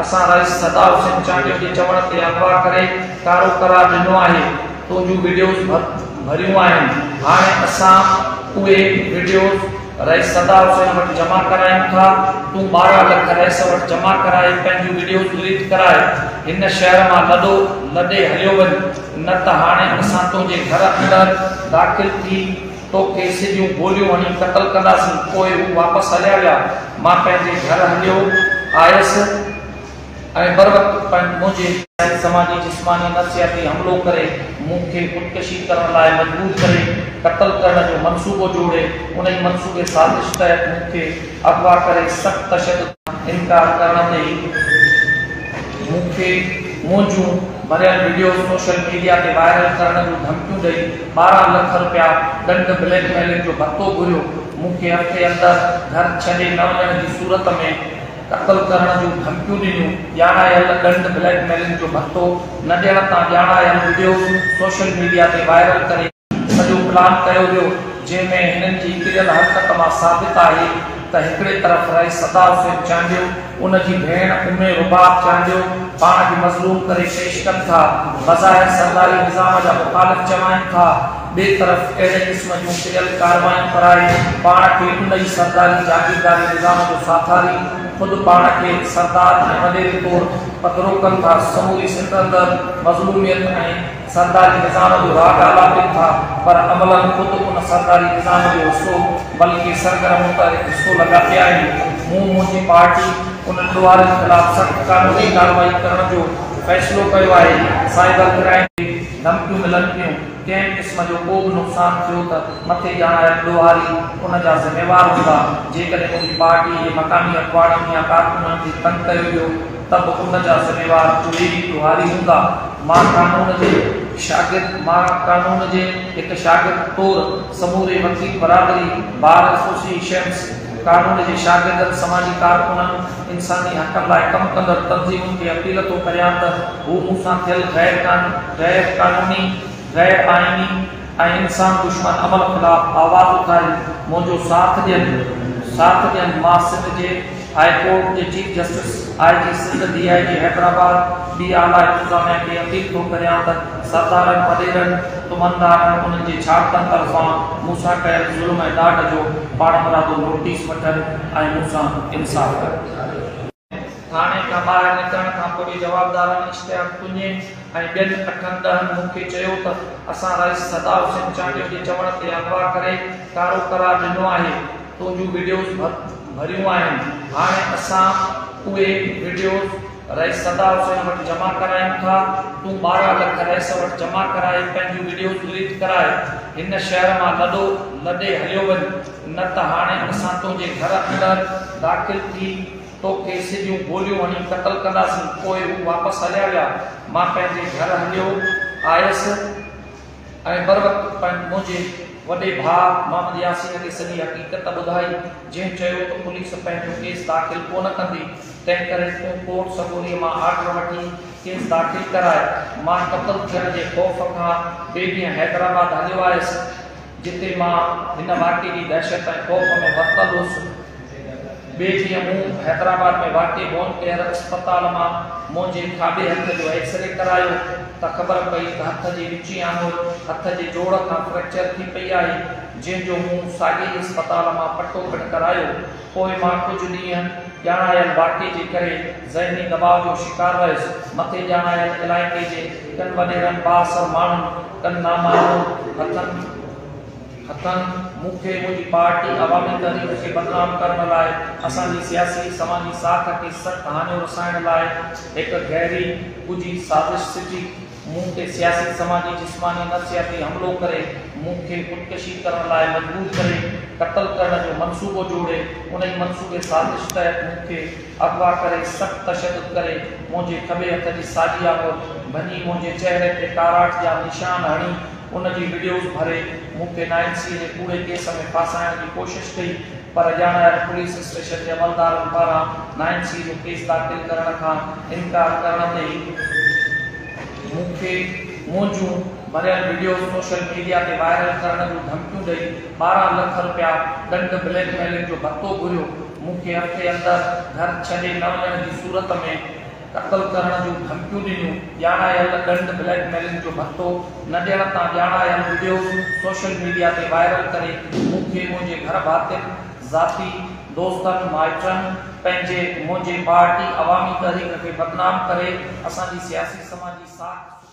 اسان رئيس صدا حسين چانڊيو جي چوڻ تي اغوا ڪري ڪارو قرار ڏنو آهي، تنهنجون وڊيوز ڀريون آهن، هاڻي اسان اهي وڊيوز رئيس صدا حسين وٽ جمع ڪرايون ٿا، تون 12 لک رئيس وٽ جمع ڪرائي پنهنجون وڊيوز ڊليٽ ڪرائي هن شهر مان لڏو لڏي هليو وڃ، نه ته هاڻي اسان تنهنجي گهر اندر داخل ٿي توکي سڌيون گوليون هڻي قتل ڪنداسين. پوء هو واپس هليا ويا. مان پنهنجي گهر هليو آيس ۽ بروقت منهنجي. سماجي، جسماني، نفسياتي حملو ڪري مون کي خودڪشي ڪرڻ لاء مجبور ڪري قتل ڪرڻ جو منصوبو جوڙي انهي منصوبي سازش تحت مون کي اغوا ڪري سخت تشدد کان انڪار ڪرڻ تي مون کي منهنجون ڀريل وڊيوز سوشل ميڊيا تي وائرل ڪرڻ جون ڌمڪيون ڏئي 12 لک رپيا ڏنڊ بليڪ ميلنگ جو ڀتو گهريو، مون کي هفتي اندر گهر ڇڏي نه وڃڻ جي صورت ۾ قتل ڪرڻ جون ڌمڪيون ڏنيون، ڄاڻايل ڏنڊ بليڪ ميلنگ جو ڀتو نه ڏيڻ تان ڄاڻايل وڊيوز سوشل ميڊيا تي وائرل ڪري سڄو پلان ڪيو ويو، جنهن ۾ هنن جي ڪريل حرڪت مان ثابت آهي ته هڪڙي طرف رئيس صدا حسين چانڊيو، ان جي ڀيڻ ام رباب چانڊيو پاڻ کي مظلوم ڪري پيش ڪن ٿا، بظاهر سرداري نظام جا مخالف چوائين ٿا، ٻئي طرف اهڙي قسم جون ڪريل ڪارروايون ڪرائي پاڻ کي ان ئي سرداري جاگيرداري نظام جو ساٿاري خود پاڻ کي سردار ۽ وڏيري طور پڌرو ڪن ٿا، سموري سنڌ اندر مظلوميت ۽. سرداري نظام جو راڳ آلاپين ٿا، پر عملاً خود ان سرداري نظام جو حصو بلڪه سرگرم متحرڪ حصو لڳا پيا آهن. مون منهنجي پارٽي انهن ڏوهارين خلاف سخت قانوني ڪارروائي ڪرڻ جو فيصلو ڪيو آهي. سائبر ڪرائيم جي ڌمڪيون ملن پيون، ڪنهن به قسم جو ڪو به نقصان ٿيو ته مٿي ڄاڻايل ڏوهاري ان جا ذميوار هوندا. جيڪڏهن منهنجي پارٽي جي مقامي اڳواڻن يا ڪارڪنن کي تنگ ڪيو ويو ته به ان جا ذميوار اهي ئي ڏوهاري هوندا. مان قانون جي شاگرد مان قانون جي هڪ شاگرد طور سموري وڪيل برادري، بار ايسوسيئيشنز، قانون جي شاگردن، سماجي ڪارڪنن، انساني حقن لاء ڪم ڪندڙ تنظيمن کي اپيل ٿو ڪريان ته هو مون سان ٿيل غير قانوني، غير آئيني ۽ انسان دشمن عمل خلاف آواز اٿارين، منهنجو ساٿ ڏين ساٿ ڏين. مان سنڌ جي هاء ڪورٽ جي chief justice, I G Sindh, D I G Hyderabad, ٻي اعليٰ انتظاميا کي اپيل ٿو ڪريان ته سردارن، وڏيرن، تمندارن، انهن جي ڇاڙتن طرفان مون سان ڪيل ظلم ۽ ڏاڍ جو پاڻمرادو نوٽيس وٺن ۽ مون سان انصاف ڪن. ٿاڻي کان ٻاهر نڪرڻ کان پوء جوابدارن اشتياق تنيي ۽ ٻين اٺن ڏهن مون کي چيو ته اسان رئيس صدا حسين چانڊيو جي چوڻ تي اغوا ڪري ڪارو قرار ڏنو آهي، تنهنجون وڊيوز ڀريون آهن، هاڻي اسان اهي وڊيوز رئيس صدا حسين وٽ جمع ڪرايون ٿا، تون 12 لک رئيس وٽ جمع ڪرائي پنهنجون وڊيوز ڊليٽ ڪرائي هن شهر مان لڏو لڏي هليو وڃ، نه ته هاڻي اسان تنهنجي گهر اندر داخل ٿي توکي سڌيون گوليون هڻي قتل ڪنداسين. پوء هو واپس هليا ويا. مان پنهنجي گهر هليو آيس ۽ بروقت منهنجي وڏي ڀاء محمد ياسين کي سڄي حقيقت ٻڌائي، جنهن چيو ته پوليس پنهنجو ڪيس داخل ڪونه ڪندي، تنهنڪري تون ڪورٽ سڳوريء مان آرڊر وٺي ڪيس داخل ڪراء. مان قتل ٿيڻ جي خوف کان ٻئي ڏينهن حيدرآباد هليو آيس. جتي مان هن واقعي جي دهشت ۽ خوف ۾ ورتل هوس. ٻئي ڏينهن مون حيدرآباد ۾ واقع بون ڪيئر اسپتال مان منهنجي کاٻي هٿ جو ايڪسري ڪرايو ته خبر پئي ته هٿ جي وچين آڱر هٿ جي جوڙ کان فريڪچر ٿي پئي آهي، جنهن جو مون ساڳئي ئي اسپتال مان پٽو پڻ ڪرايو. پوء مان ڪجهه ڏينهن ڄاڻايل واقعي جي ڪري ذهني دٻاء جو شڪار رهيس. مٿي ڄاڻايل علائقي جي ڪن وڏيرن، بااثر ماڻهن، ڪن نامعلوم هٿن هٿن مون کي منهنجي پارٽي عوامي تحريڪ کي بدنام ڪرڻ لاء اسان جي سياسي سماجي ساک کي سخت هاڃو رسائڻ لاء هڪ گهري ڳجهي سازش سٽي مون تي سياسي سماجي جسماني نفسياتي حملو ڪري مون کي خودڪشي ڪرڻ لاء مجبور ڪري قتل ڪرڻ جو منصوبو جوڙي انهي منصوبي سازش تحت مون کي اغوا ڪري سخت تشدد ڪري منهنجي کٻي هٿ جي ساڄي آڱر ڀڃي منهنجي چهري تي ڪاراٺ جا نشان هڻي ان جي وڊيوز ڀري مون کي نائن سي جي ڪوڙي ڪيس ۾ ڦاسائڻ جي ڪوشش ڪئي پر ڄاڻايل پوليس اسٽيشن جي عملدارن پاران نائن سي جو ڪيس داخل ڪرڻ کان انڪار ڪرڻ تي مون کي منهنجون ڀريل وڊيوز سوشل ميڊيا تي وائرل ڪرڻ جون ڌمڪيون ڏئي 12 لک رپيا ڏنڊ بليڪ ميلنگ جو ڀتو گهريو. مون کي هفتي اندر گهر ڇڏي نه وڃڻ جي صورت ۾ قتل ڪرڻ جون ڌمڪيون ڏنيون، ڄاڻايل ڏنڊ بليڪ ميلنگ جو ڀتو نه ڏيڻ تان ڄاڻايل وڊيوز سوشل ميڊيا تي وائرل ڪري مون کي، منهنجي گهر ڀاتين، ذاتي دوستن، مائٽن، پنهنجي، منهنجي پارٽي عوامي تحريڪ کي بدنام ڪري اسان جي سياسي سماجي ساک.